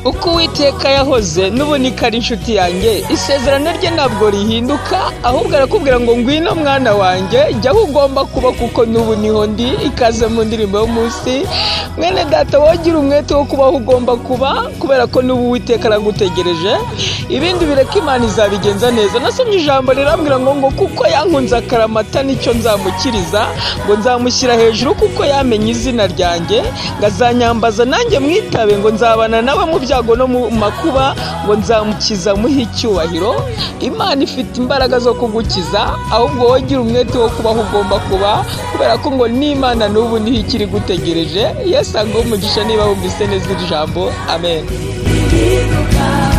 Uko Uwiteka yahoze n'ubu niko ari inshuti yanjye. Isezerano rye ntabwo rihinduka, ahubwo arakubwira ngo ngwino mwana wanjye, jya aho ugomba kuba kuko n'ubu niho ndi. Ikaze mu ndirimbo y'umunsi, mwene data, wogira umwete wo kuba aho ugomba kuba, kubera ko n'ubu Uwiteka aragutegereje. Ibindi bireka, Imana izabigenza neza. Nasomye ijambo rirambwira ngo kuko yankunze akaramata nicyo nzamukiriza, ngo nzamushyira hejuru kuko yamenye izina ryanjye, ngo azanyambaza nanjye mwitabe, ngo nzabana nawe mu byago no mu makuba, ngo nzamukiza muhe icyubahiro. Imana ifite imbaraga zo kugukiza, ahubwo wowe gira umwete wo kuba aho ugomba kuba, kubera ko ngo n'Imana n'ubu niho ikiri gutegereje. Yesu aguhe umugisha niba wumvise neza iri jambo. Amen. Rihinduka.